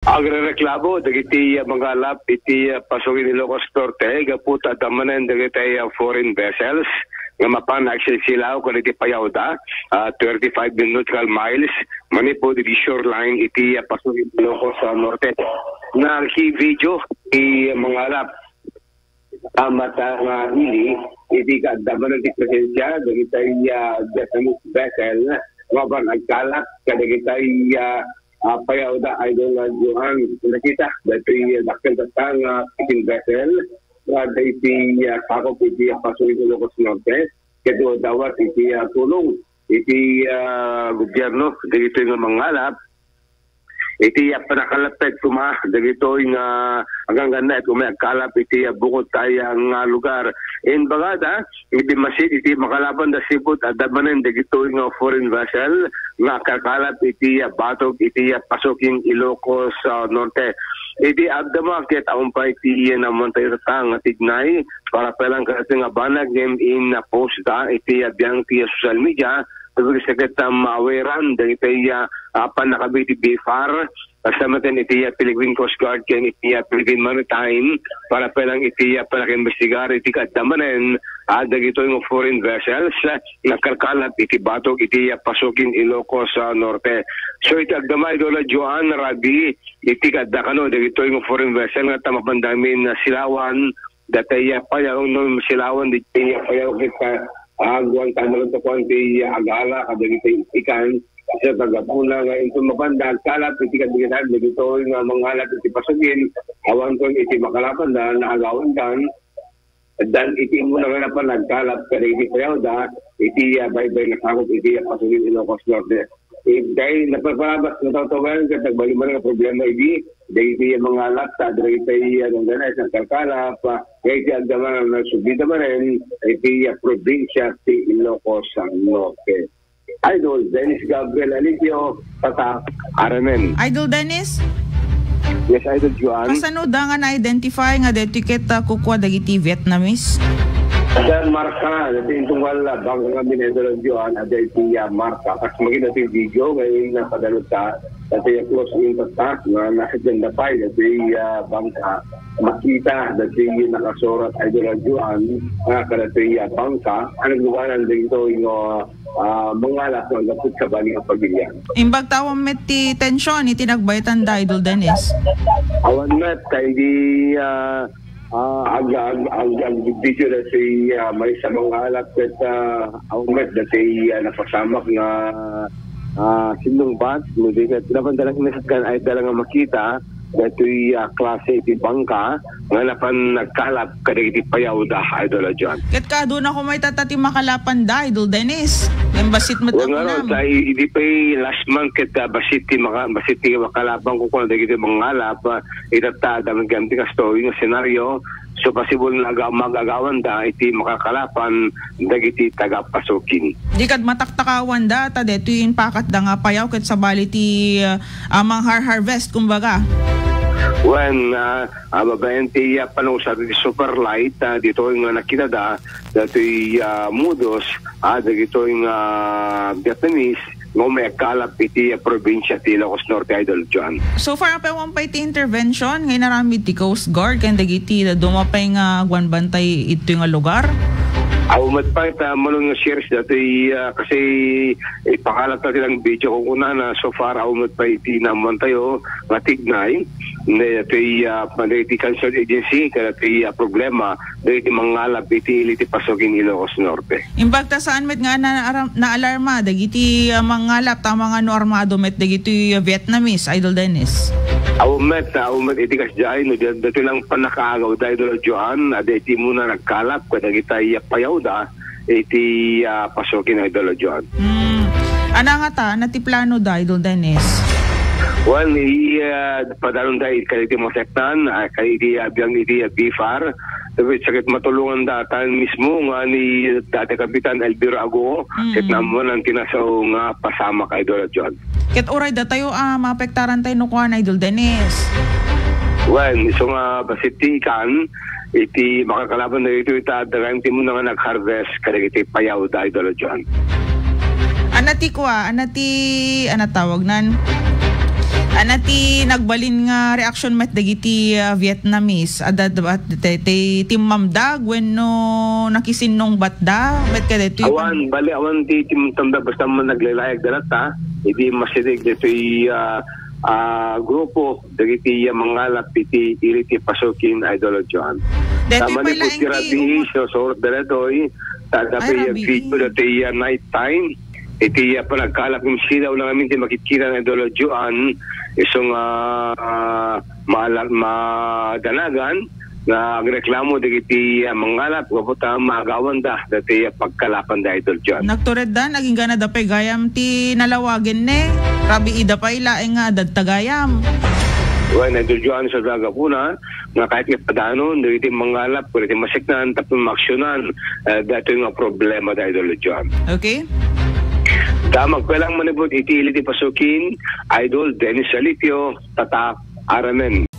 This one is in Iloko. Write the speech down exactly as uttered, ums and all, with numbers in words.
Agrereklamo dagiti mangalap iti, ah, Pasukin, Ilocos Norte gapu ta adda manen dagiti, ah, foreign vessels nga mapan agsilsilaw kadagiti payawda, ah, thirty-five nautical miles manipud iti shoreline iti, ah, Pasukin, Ilocos, ah, Norte. Naki-video ti mangalap a mata nga ili, iti kaadda manen ti presensia dagiti, ah, Japanese vessel nga mapan agkalap kadagiti, ah, ah, payawda, Idol, ah, Joan. Nakita dagiti dakkel tatta nga fishing vessel nga adda iti, ah, sakop iti, ah, Pasukin, Ilocos Norte, ket adda met iti, ah, tulong iti, ah, gobyerno dagitoy nga mangalap iti, ah, pannakalapped koma dagitoy nga agangganna ket umay agkalap iti, ah, bukod ta aya nga lugar. Imbagada, iti massit iti makalapanda sipud adda manen dagitoy nga foreign vessel nga agkalkalap iti, ah, batok iti, ah, Pasukin, Ilocos, ah, Norte. Iti adda maket, awan pay iti, ah, namantayo tatta nga tignay para pay lang kadagiti nga banag ngem in-post da iti, ah, biang ti, ah, social media, ket maawiran dagiti, ah, ah, pannakabain iti BFAR, basta manen iti, ah, Philippine Coast Guard ken iti, ah, Philippine Maritime, para pay lang iti, ah, pannakaimbestigar iti kaadda manen, ah, dagitoy nga foreign vessels, ah, nga agkalkalap iti batok iti, ah, Pasukin, Ilocos, ah, Norte. So, iti agdama, Idol, ah, Joan, Rabi, iti kaadda kano dagitoy nga foreign vessel nga adda mapan dagiti, ah, silawan, dagiti, ah, payaw, no, silawan dagiti, ah, payaw, ket, ah, aguan tayo malantakuan ti, ah, agala kadagiti ikan. Kasi tagapuna nga inton mapanda agkalap iti kadagiti dagitoy nga mangalap iti Pasukin, awan kon iti makalapanda, naagawandan, dan iti umuna nga napan nagkalap kadagiti payawda iti, ah, baybay nga sakop iti, ah, Pasukin, Ilocos Norte. Idiay napalpalabas nga tawen-tawen ket nagbali man nga problema idi dagiti mangalap ta dagiti, ah, nangganay sa kalkalap, ah, dagiti agdama nga nagsubli da manen iti, ah, probinsia ti Ilocos Norte. Idol Dennis Gabriel Alipio, Tatak, R M N. Idol Dennis? Yes, Idol Joan. Kasano da nga na-identify nga detoy ket, ah, kukua dagiti Vietnamese? Sir, marka, dati intunggal, ah, bangka nga binedor, Joan, adda iti, ah, marka. Kas makita ti video, ngayon napadalot ka, dati yung close in attack, nga nasa identify, dati, ah, bangka. Makita, dati nakasurat, Idol Joan, nga kadati, ah, bangka, ang luganan dito yung, ah, ah, mangalap nga aggapu iti sabali nga pamilya. Imbag ta awan met ti tension iti nagbaytanda, Idol Dennis? Awan met, ta idi, ah, ah, ag-, ag-, ag-, agbidbideo dati, ah, maysa mangalap ket, ah, awan met dati, ah, napasamak nga, ah, sinungbat, no di ket napan da lang nga makita, datoy, ah, klase iti bangka nga napan nagkalap kadagiti payawda, Idol John. Ket kaaduna koma ita ti makalapanda, Idol Dennis. Ngem bassit met a kunam. Wen, ta i-, idi pay last month ket, ah, bassit ti maka-, bassit ti makalapan ko kun dagiti mangalap, ah, itatta, adda met gayam ti kastoy nga senaryo. So, possible nga aga-, mag-agawanda iti makakalapan dagiti taga-Pasukin. Di kad mataktakawanda, ta detoy impakatda nga payaw ket sabali ti, ah, ah, mangharharvest, kumbaga. Wen, ah, ah, babaen ti, ah, panausar ti Super Light, ah, ditoy nga nakitada, datoy, ah, modus, ah, dagitoy nga Vietnamese, nga umay agkalap iti, ah, probinsia ti Ilocos Norte, Idol John. So far, apay awan pay ti intervention nga inaramid ti Coast Guard ken dagiti dadduma pay nga aguan bantay iti nga lugar? Awan met pay ta, Manong, nga serious datoy, ah, kasi ipakalap ta ti lang video ko kunana, so far, awan met pay iti naammoantayo nga tignay, ne, datoy, ah, dagiti concerned agency, kadatoy, ah, problema, dagiti mangalap iti ili ti Pasukin, Ilocos Norte. Imbag ta saan met nga na-, naalarma dagiti, ah, mangalap, ta mangano armado met dagiti, ah, Vietnamese, Idol Dennis? Awan met, awan met iti kasdiay, no, da-, datoy lang pannakaagaw da, Idol Joan, adda iti muna nagkalap, kadagiti, ah, payawda, iti, ah, Pasukin, Idol Joan. Hmm. Ana nga ta, ana ti plano da, Idol Dennis? Well, i-, ah, padalon da, kadagiti mga sektan, ah, kadagiti, ah, biang iti, ah, BFAR, Sabi, sakit matulungan datan mismo nga ni dati Kapitan Elvira Ago, mm, ket naammoan ti nasao nga pasamak, Idol John. Ket uray datayo a maapektaran tayo no kuan, Idol Dennis. Wen, isu nga bassit ti ikan, iti makakalaban dagitoy ta adda gayam ti muna nga nag-harvest kadagiti payawda, Idol John. Ana ti kua, ana ti, ana tawagnan? Ania ti nagbalin nga reaksyon met dagiti, ah, Vietnamese? Adda, adda ba ti, ti timmamda wenno nakisinnungbatda? Met kadaytoy pan- Awan, bali, awan ti timmamda, basta man naglalayag da latta, idi masirig ditoy, ah, ah, grupo dagiti, ah, mangalap iti ili ti pasukin, Idol Joan. Daytoy Tama pay ni laeng Butira ti Bihis, no, surot daytoy, ta Ay, dapay, ah, rabii. Video daytoy, ah, night time. Iti, ah, panagkalap ng sidaw lang amin ti makikita na Idol Joan, iso nga, ah, maala-, madanagan nga agreklamo dagiti, ah, mangalap, gapu ta maagawanda dati, ah, pagkalapan da Idol Joan. Nagturedda, nagingganada pay gayam ti nalawagen ne. Rabii da pay laeng nga adda gayam. Wen, Idol Joan, sa gagapuna, nga kahit nga padanon, dagiti mangalap, dagiti masiknan, tapno maaksyonan, eh, daytoy nga problema da Idol Joan. Okay. Ta magpalang manipud iti ili ti pasukin, Idol Dennis Salipio, Tatak, Aramen.